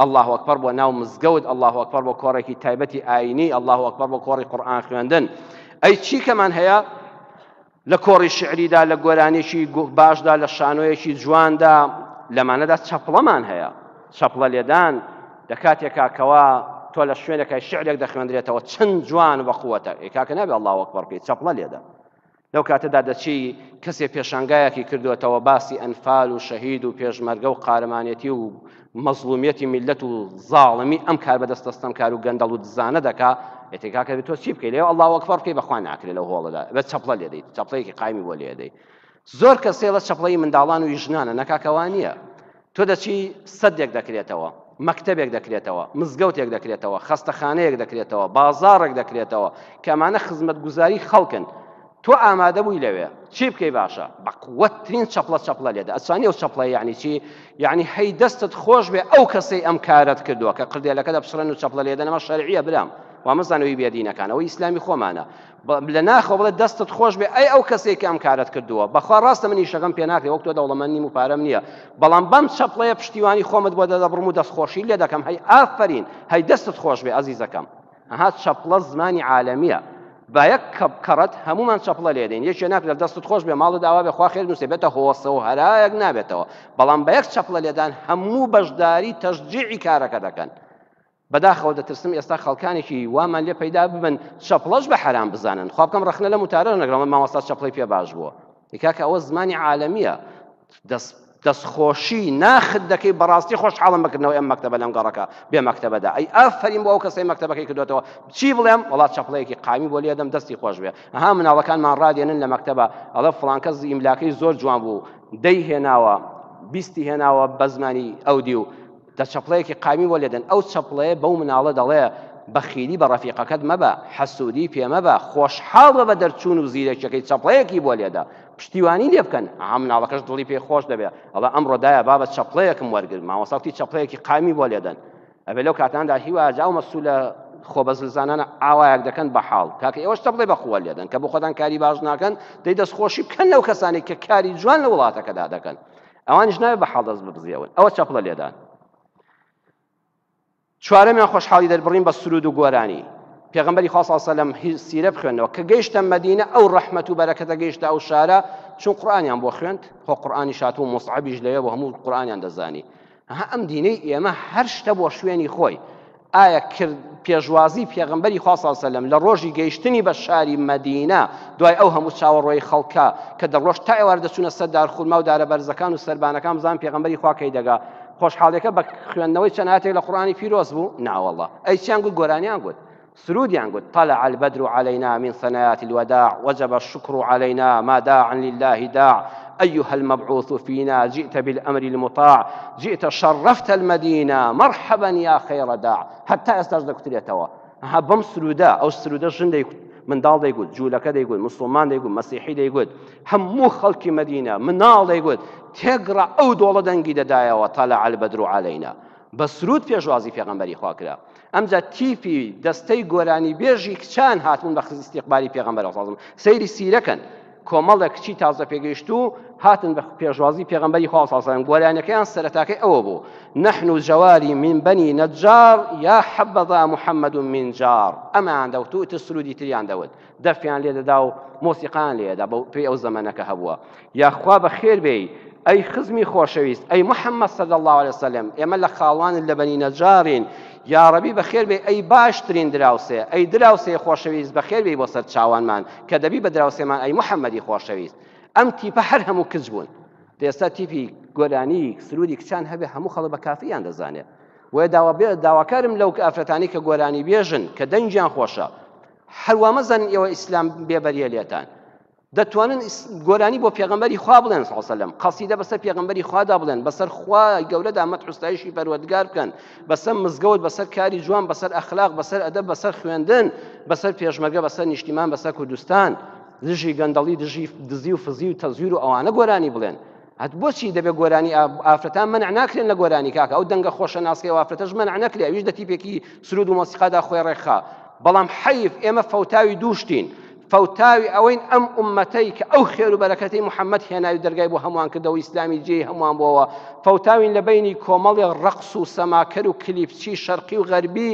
اللە اکبر بۆ ناو مزگەوت اللە اکبر بۆ کۆڕێکی تایبەتی ئاینی اللە اکبر بۆ کۆڕی قورئان خوێندن ئەی چی کەمان هەیە لە کۆڕی شیعریدا، لە گۆرانییەکی باشدا، لە شانۆیەکی جواندا، لەمانەدا چەپڵەمان هەیە. چەپڵە لێدان لە کاتێکا کەوا تۆ لە شوێنێکای شیعرێک دەخوێندرێتەوە چەند جوان و بەقوەتە، ئێ کاکە نابێ ئەڵڵاهو ئەکبەر بکەی، چەپڵە لێدە. لەو کاتەدا دەچی کەسێ پێشانگایەکی کردوێتەوە باسی ئەنفال و شەهید و پێشمەرگە و قارەمانێتی و مەزڵومیەتی میللەت و زاڵمی ئەم کاربەدەستە ستەمکار و گەندەڵ و دزانە دەکا، ئێ کاکە تۆ چی بکەی لێ ئەڵڵاهو ئەکبەر بکەی بەخوا ناکرێ لەو هۆڵەدا بە چەپڵە لێ دەیت چەپڵەیەکی قایمی بۆ لێ دەی زۆر کەس هەیە چەپڵەی منداڵان و ژنانە نەکاکە وا نییە تۆ دەچی سەدێک دەکرێتەوە مەکتەبێک دەکرێتەوە مزگەوتێک دەکرێتەوە خەستەخانەیەک دەکرێتەوە بازاڕێک دەکرێتەوە کە ئەمانە خزمەتگوزاری خەڵکن تۆ ئامادە بووی لەوێ چی بکەی باشە بەقوەت ترین چەپڵە چەپڵە لێدە ئەچانی ئەو چەپڵە یعنی چی یعنی هەی دەستت خۆش بێ ئەو کەسەی ئەم کارەت کردووە کە قردێلەکە دەپچڕێن و چەپڵە لێدەن ئەمە شەرعیە برام. وامەزانە ئەوی بێدینەکان، ئەوەی ئیسلامی خۆمانە. لە ناخەوە بڵێ دەستت خۆش بێ ئەی ئەو کەسێک کە ئەم کارەت کردووە، بەخوا ڕاستە من ئیشەکەم پێ ناکرێ، وەک تۆ دەوڵەمەند نیم و پارەم نییە، بەڵام بەم چەپڵەیە پشتیوانی خۆمت بۆ دەدەبڕم و دەستخۆشی لێ دەکەم، هەی ئافەرین، هەی دەستت خۆش بێ ئەزیزەکەم. ئەها چەپڵە زمانی عالەمیە. با یەک کەڕەت هەمومان چەپڵە لێدەین، یەکێ ناکرێت دەستت خۆش بێ ماڵت ئاوا بێ خوا خێر نووسێ بێتە هۆسە و هەرایەک نابێتەوە، بەڵام بە یەک چەپڵە لێدان هەموو بەشداری تەشجیعی کارەکە دەکەن. بەداخەوە دەترسم ئێستا خەڵکانێکی وامان لێ پەیدا ببن چەپڵەش بە حەرام بزانن. خوا بکەم ڕەخنە لەم وتارە نەگرم مامۆستا چەپڵەی پێ باش بووە. کاکە ئەوە زمانی عالەمیە، دەستخۆشی ناخت دەکەی بەڕاستی خۆشحاڵم بەکردنەوەی ئەم مەکتەبە لەم گەڕەکە بێ مەکتەبەدا، ئەی ئافەرین بۆ ئەو کەسەی مەکتەبەکەی کردوێتەوە، چی بڵێم وەڵا چەپڵەیەکی قامی بۆ لێدەم دەستی خۆش بێ. ئەها مناڵەکانمان ڕادێنن لە مەکتەبە ئەڵێ فڵان کەس ئیملاکەی زۆر جوان بوو، دەی هێناوە بیستی هێناوە بە زمانی ئەو دیو، دە چەپڵەیەکی قامی بۆ لێدەن. ئەو چەپڵەیە بەو مناڵە دەڵێ بەخیلی بە ڕەفیقەکەت مەبە، حەسوودی پێ مەبە، خۆشحاڵ بە بە دەرچوون و زیرەکیەکەی، چەپڵەیەکی بۆ لێدە، پشتیوانی لێ بکەن. ئەها مناڵەکەش دڵی پێ خۆش دەبێ، ئەڵێ ئەمڕۆ دایە بابە چەپڵەیەکم وەرگرت، مامۆستا وتی چەپڵەیەکی قامی بۆ لێدەن. ئەبێ لەو کاتاندا هیوا جا ئەو مەسولە خۆ بەزلزانانە ئاوایەک دەکەن بە حاڵ. کاکە ئێوەش چەپڵەی بە قووە لێدەن کە بۆ خۆتان کاری باش ناکەن، دەی دەستخۆشی بکەن لەو کەسانەی کە کاری جوان لە وڵاتەکەدا دەکەن. ئەوانیش ناوێت بە حاڵ دەست ببزێون. ئەوە چەپڵە لێدان. چوارەمیان خۆشحاڵی دەربڕین بە سرود و گۆرانی. پێغەمبەری خوا صلی الله علیه و سلم سیرە بخوێنەوە کە گەیشتە مەدینە ئەو ڕەحمەت و بەرەکەتە گەیشتە ئەو شارە، چون قورئانیان بۆ خوێند، خۆ قورئانی شات و مصعبیش لەوێ بۆ هەموو قورئانیان دەزانی. ها ئەم دینەی ئێمە هەر شتە بۆ شوێنی خۆی. ئایا کرد پێشوازی پێغەمبەری خوا صلی الله علیه و سلم لە ڕۆژی گەیشتنی بە شاری مەدینە دوای ئەو هەموو چاوەڕۆی خەڵکە کە دەڕۆژ تا ئێوارە دەچوونە سەر دارخورما و دارە بەرزەکان و سەربانەکان بزان پێغەمبەری خوا کەی دەگا، خۆشحاڵیەکە بە خوێندنەوەی چەند ئایەتێک لە قورئانی پیرۆز بوو؟ ناوەڵا. ئەی چیان گوت؟ گۆرانیان گوت، سرودیان گوت، طلع البدر علينا من ثنايات الوداع وجب الشكر علينا ما داعا لله داع أيها المبعوث فينا جئت بالأمر المطاع جئت شرفت المدينة مرحبا يا خير داع. حتى ئێستاش دەکوترێتەوە. ها بەم سرودە، ئەو سرودە ژن دەیگوت، منداڵ دەیگوت، جوولەکە دەیگوت، مسلمان دەیگوت، مەسیحی دەیگوت، هەموو خەڵکی مەدینە، مناڵ دەیگوت، تێگڕا ئەو دۆڵە دەنگی دەدایەوە طلع البدر علينا. بە سرود پێشوازی پێغەمبەری خوا کرا. ئەمجا تیپی دەستەی گۆرانیبێژی کچان هاتبوون بە ئیستیقبالی پێغەمبەر صلی الله علیه و سلم. سەیری سیرەکەن، کۆمەڵێک کچی تازە پێگەیشتوو هاتن بە پێشوازی پێغەمبەری خوا صلی الله علیه و سلم. گۆرانیەکەیان سەرەتاکەی ئەوە بوو، نحن جواری من بنی نجار یا حبذا محمد من جار. ئەمەیان دەوت و ئیتر سرودی تریان دەوت، دەفیان لێ دەدا و مۆسیقایان لێ دەدا بەو پێی ئەو زەمەنەکە هەبووە. یاخوا بەخێر بێی ئەی خزمی خۆشەویست، ئەی محەممەد صلی الله علیه وسلم، ئێمە لە خاڵوانت لە بەنی نەجارین، یا ڕەبی بەخێر بێی ئەی باشترین دراوسێ، ئەی دراوسێ خۆشەویست بەخێر بێی بۆ سەر چاوانمان کە دەبی بە دراوسێمان ئەی محەممەدی خۆشەویست. ئەم تیپە هەر هەموو کچ بوون. ئێستا تیپی گۆرانی سرودی کچان هەبێ هەموو خەڵک بە کافریان دەزانێ. بۆیە داواکارم لەو ئافرەتانی کە گۆرانی بێژن کە دەنگیان خۆشە، هەروا مەزانن ئێوە ئیسلام بێبەریە لێتان. دەتوانن گۆرانی بۆ پێغەمبەری خوا بڵێن صلی الله علیه و سلم، قەسیدە بەسەر پێغەمبەری خوادا بڵێن، بەسەر خوا گەورەدا مەدح و ستایشی پەروەردگار بکەن، بەسەر مزگەوت، بەسەر کاری جوان، بەسەر ئەخلاق، بەسەر ئەدەب، بەسەر خوێندن، بەسەر پێشمەرگە، بەسەر نیشتیمان، بەسەر کوردستان، دژی گەندەڵی، دژی دزی و فزی و تەزویر و ئەوانە گۆرانی بڵێن. هەت بۆچی دەبێت گۆرانی ئافرەتان مەنع ناکرێن لە گۆرانی کاکە؟ ئەو دەنگە خۆشە ناسکەی ئەو ئافرەتەش مەنع نەکرێ، ئەویش دە تیپێکی سرود و مۆسیقادا خۆی ڕێکخا. بەڵام حەیف ئێمە فەوتاوی دوو شتین، فەوتاوی ئەوەین ئەم ئوممەتەی کە ئەو خێر و بەرەکەتەی محەممەد هێناوی دەرگای بۆ هەمووان کردەوە ئیسلامی جێی هەمووان بۆوە، فەوتاوین لە بەینی کۆمەڵێ ڕەقس و سەماکەر و کلیپچی شەرقی و غەربی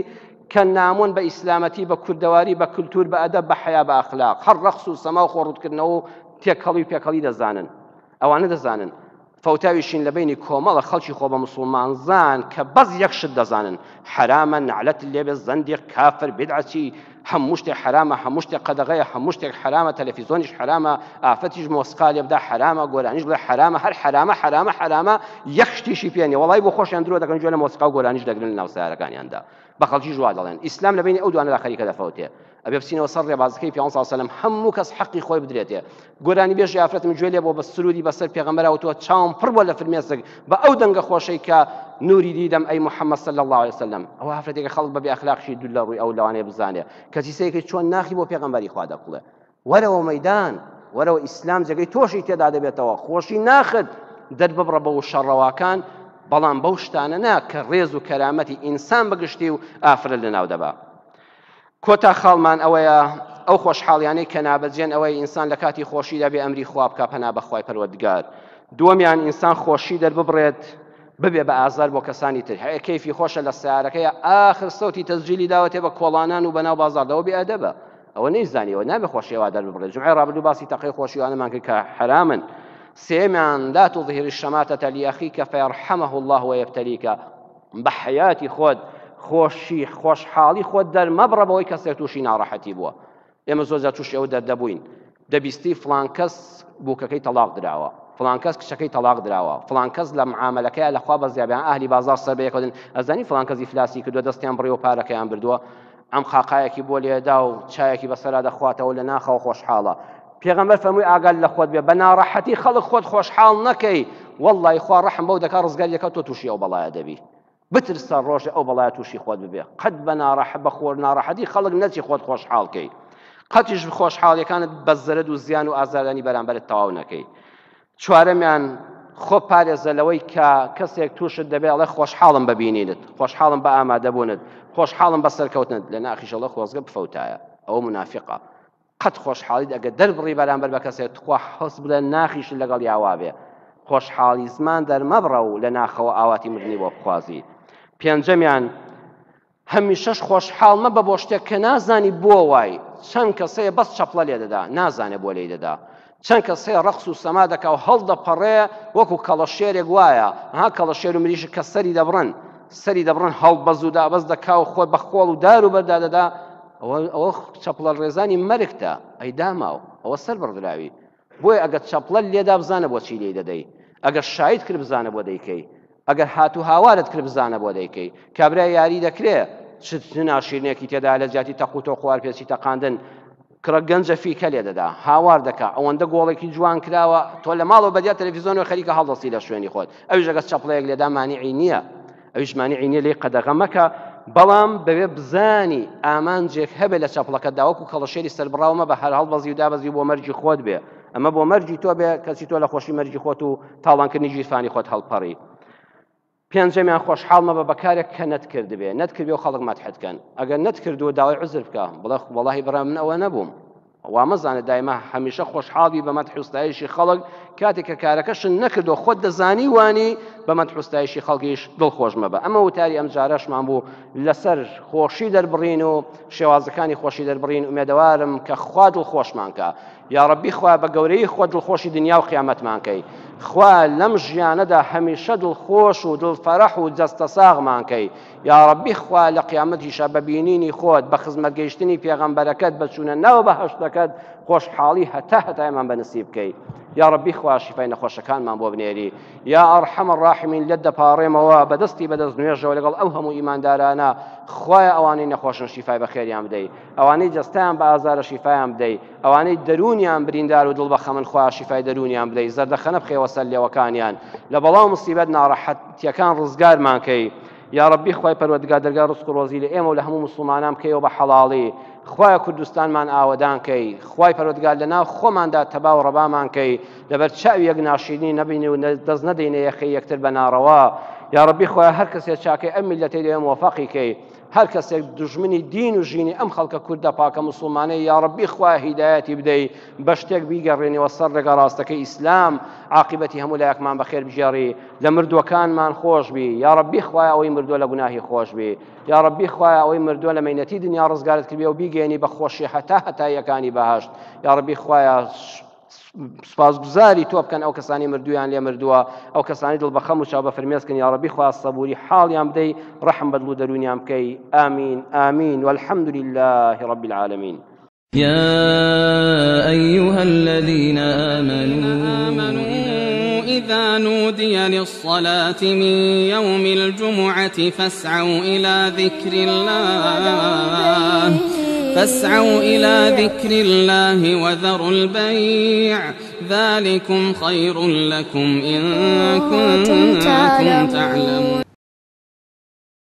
کە نامۆن بە ئیسلامەتی، بە کوردەواری، بە کلتور، بە ئەدەب، بە حەیا، بە ئەخلاق. هەر ڕەقس و سەما و خۆڕووتکردنەوە و تێکەڵی و پێکەڵی دەزانن. ئەوانە دەزانن. فەوتاویشین لە بەینی کۆمەڵە خەڵکی خۆ بە موسڵمان زان کە بەس یەک شت دەزانن، حەرامە، نەعلەت لێبێ، زەندیق، کافر، بیدعەچی، هەموو شتێک حەرامە، هەموو شتێک قەدەغەیە، هەموو شتێک حەرامە، تەلەفیزۆنیش حەرامە، ئافرەتیش مۆسیقا لێبدا حەرامە، گۆرانیش بڵێ حەرامە، هەر حەرامە، حەرامە، حەرامە، یەک شتیشی پێ نییە. وەڵای بۆ خۆشیان درۆ دەکەن، گوێ لە مۆسیقا و گۆرانیش دەگرن لە ناو سەیارەکانیاندا. بە خەڵکیش وا دەڵێن. ئیسلام لە بەینی ئەو دوانەدا خەریکە دەفەوتێ. ئەبێ بچینەوە سەر ڕێبازەکەی پێغەمبەر صلی الله علیه و سلم، هەموو کەس حەقی خۆی بدرێتێ. گۆرانی بێژی ئافرەتم گوێ لێ بووە بە سروودی بەسەر پێغەمبەرا وتووە چاوم پڕ بووە لە فرمێسک بە ئەو دەنگە خۆشەی کە نوری دیدەم ئەی محەممەد صلی الله علیه و سلم. ئەوە ئافرەتێکە خەڵک بە بێ ئەخلاقیشی دوور لە ڕووی ئەو لەوانەیە بزانێ، کەچی سەیرکەی چۆن ناخی بۆ پێغەمبەری خوا دەکوڵێ. وەرەوە مەیدان، وەرەوە ئیسلام جێگەی تۆشی تێدا دەبێتەوە، خۆشی ناخت دەرببڕە بە وشە ڕەواکان، بەڵام بەو شتانە نا کە ڕێز و کەرامەتی ئینسان بەگشتی و ئافرەت لەناو دەبا. کۆتا خاڵمان ئەوەیە ئەو خۆشحاڵیانەی کە نابەجێن ئەوەی ئینسان لە کاتی خۆشیدا بێ ئەمری خوا بکا پەنا بەخوای پەروەردگار. دووەمیان ئینسان خۆشی دەرببڕێت ببێ بە ئازار بۆ کەسانی تر. هەیە کەیفی خۆشە لە سەیارەکەیە ئاخر سەوتی تەسجیلی داوەتێ بە کۆڵانان و بەناو بازاڕدا ئەوە بێ ئەدەبە ئەوە نەیزانیەوە نابێ خۆشی وا دەرببڕێت. جومعەی ڕابردوو باسی تەقەی خۆشیوانەمان کرد کە حەرامن. سێیەمیان لا تظهر الشماتة لأخيك فيرحمه الله ويبتليك. بە حەیاتی خۆت خۆشی خۆشحاڵی خۆت دەرمەبڕە بەوەی کەسێک تووشی ناڕەحەتی بووە. ئێمە زۆر جار تووشی ئەوە دەردەبووین، دەبیستی فڵان کەس بووکەکەی تەڵاق دراوە، فڵان کەس کچەکەی تەڵاق دراوە، فڵان کەس لە معامەلەکەیا لە خوا بەزیابیان ئەهلی بازاڕ سەر بە یەکەوە دێن، ئەزانی فڵان کەس ئیفلاسی کردووە، دەستیان بڕیوە پارەکەیان بردووە، ئەم قاقایەکی بۆ لێدا و چایەکی بەسەرا دەخواتەوە لە ناخەوە خۆشحاڵە. پێغەمبەر فەرمووی ئاگات لە خۆت بێ بە ناڕەحەتی خەڵک خۆت خۆشحاڵ نەکەی، وەڵڵاهی خوا ڕەحم بەو دەکا ڕزگاری دەکا تۆ تووشی ئەو بەڵایە دەبی. بترسە ڕۆژێ ئەو بەڵایە تووشی خۆت ببێ. قەت بە ناڕەحەت بە خۆر ناڕەحەتی خەڵک نەچی خۆت خۆشحاڵ کەی. قەتیش خۆشحاڵیەکانت بە زەرەد و زیان و ئازاردانی بەرامبەرت تەواو نەکەی. چوارەمیان خۆ پارێزە لەوەی کە کەسێک تووشت دەبێ ئەڵێ خۆشحاڵم بە بینینت، خۆشحاڵم بە ئامادەبوونت، خۆشحاڵم بە سەرکەوتنت، لە ناخیش ئەڵێ خۆزگە بفەوتایە. ئەوە مونافیقە. قەت خۆشحاڵیت ئەگەر دەربڕی بەرامبەر بە کەسێک تخوا حەز بڵێ ناخیشت لەگەڵ یاوا بێ. خۆشحاڵی زمان دەرمەبڕە و لە ناخەوە ئاواتی مردنی بۆ بخوازی. پێنجەمیان هەمیشەش خۆشحاڵ مەبە بۆ شتێک کە نازانی بۆ وای. چەند کەس هەیە بەس چەپڵە لێ دەدا نازانێ بۆ لێی دەدا. چەند کەس هەیە ڕەقس و سەما دەکا و هەڵدەپەڕێ وەکو کەڵەشێرێک وایە. ها کەڵەشێر و مریشک کە سەری دەبڕن، سەری دەبڕن هەڵبەز و دابەز دەکا و خۆی بە خۆڵ و دار و بەردا دەدا. ئەوە چەپڵە ڕێزانی مەرگتە ئەی داماو، ئەوە سەر بڕدراوی. بۆیە ئەگەر چەپڵەت لێدا بزانە بۆچی لێی دەدەی، ئەگەر شایت کرد بزانە بۆ دەیکەی، ئەگەر هات و هاوارت کرد بزانە بۆ دەیکەی. کابرا یاری دەکرێ چ ناشیرنێکی تێدا لە جیاتی تەق و تۆق و ئارپێچی تەقاندن کڕە گەنجە فیکە لێ دەدا هاوار دەکا ئەوەندە گۆڵێکی جوان کراوە تۆ لە ماڵەوە بەدیا تەلەفیزیۆنەوە خەریکە هەڵدەستی لە شوێنی خۆت ئەویش ئەگەر چەپڵەیەک لێدا مانیعی نییە ئەویش مانیعی نییە لێی قەدەغە مەکە بەڵام بەوێ بزانی ئامانجێک هەبێ لە چەپڵەکەتدا وەکو کەڵەشێری سەربڕاو مەبە هەر هەڵبەزی و دابەزی بۆ مەرگی خۆت بێ ئەمە بۆ مەرگی تۆ بێ کەچی تۆ لە خۆشی مەرگی خۆت و تاڵانکردنی گیرفانی خۆت هەڵپەڕی. پێنجەمیان خۆشحاڵ مەبە بە کارێک کە نەتکردبێ، نەتکردبێ و خەڵک مەدحت کەن. ئەگەر نەتکردووە داوای عوزر بکە، بڵێ وەڵاهی برا من ئەوە نەبووم. وا مەزانە دایمە هەمیشە خۆشحاڵ بی بە مەدح و ستایشی خەڵک، کاتێک کە کارەکەشت نەکردووە خۆت دەزانی وانی، بە مەدح و ستایشی خەڵکیش دڵخۆش مەبە. ئەمە وتاری ئەمجارەشمان بوو لەسەر خۆشی دەربڕین و شێوازەکانی خۆشی دەربڕین. ئومێدەوارم کە خوا دڵخۆشمان کا. یاڕەبی خوایە بە گەورەیی خۆت دڵخۆشی دنیا و قیامەتمان کەی خوایە لەم ژیانەدا هەمیشە دڵخۆش و دڵفەرح و جەستە ساغمان کەی یاڕەبی خوایە لە قیامەتیشا بە بینینی خۆت بە خزمەت گەیشتنی پێغەمبەرەکەت بە چوونە ناو بەهەشتەکەت خۆشحاڵی هەتا هەتایمان بە نسیب کەی یاڕەبی خوا شیفای نەخۆشەکانمان بۆ بنێری یا ئەرحەم الراحمین لێت دەپاڕێمەوە بەدەستی بەدەست نوێژەوە لەگەڵ ئەو هەموو ئیماندارانە خوایە ئەوانەی نەخۆشن شیفای بەخێریان بدەی ئەوانەی جەستەیان بە ئازارە شیفایان بدەی ئەوانەی دەروونیان بریندار و دڵ بە خەمن خوایە شیفای دەروونیان بدەی زەردەخەنە بخەیەوە سەر لێوەکانیان لە بەڵا و مصیبەت ناڕەحەتیەکان ڕزگارمان کەی یا ڕەبی خوای پەروەردگار دەرگای ڕزق و ڕۆزی لە ئێمە و لە هەموو موسڵمانان بکەیەوە بە حەڵاڵی خوایە کوردستانمان ئاوەدان کەی خوای پەروەردگار لە ناو خۆماندا تەبا و ڕەبامان کەی لەبەر چاوی یەک ناشیرینی نەبین و دەست نەدەینە یەخەی یەکتر بە ناڕەوا یا ڕەبی خوایە هەر کەسێ چاکەی ئەم میللەتەی دەوێ مۆفەقی کەی هەر کەسێک دوژمنی دین و ژینی ئەم خەڵکە کوردە پاکە موسڵمانەی یاڕەبی خوایە هیدایەتی بدەی بە شتێک بیگەڕێنیەوە سەر ڕێگا ڕاستەکەی ئیسلام عاقیبەتی هەموو لایەکمان بەخێر بگێڕی لە مردووەکانمان خۆش بی یاڕەبی خوایە ئەوەی مردووە لە گوناهی خۆش بی یاڕەبی خوایە ئەوەی مردووە لە مەینەتی دنیا ڕزگارت کردبێ و بیگەیەنی بە خۆشی هەتا هەتاییەکانی بەهەشت یاڕەبی خوایە سوپاسگوزاری تۆ بکەن ئەو کەسانی مردوویان لێ مردووە ئەو کەسانی دڵ بەخەم و چاو بە فرمێسکن یا ڕەبی خوا سەبوری حاڵیان بدەی ڕەحم بە دڵ و دەروونیان بکەی ئامین ئامین والحمد لله رب العالمین. يا أيها الذين آمنوا إذا نودي للصلاة من يوم الجمعة فاسعوا إلى ذكر الله فاسعوا إلى ذكر الله وذروا البيع ذلكم خير لكم إن كنتم تعلمون.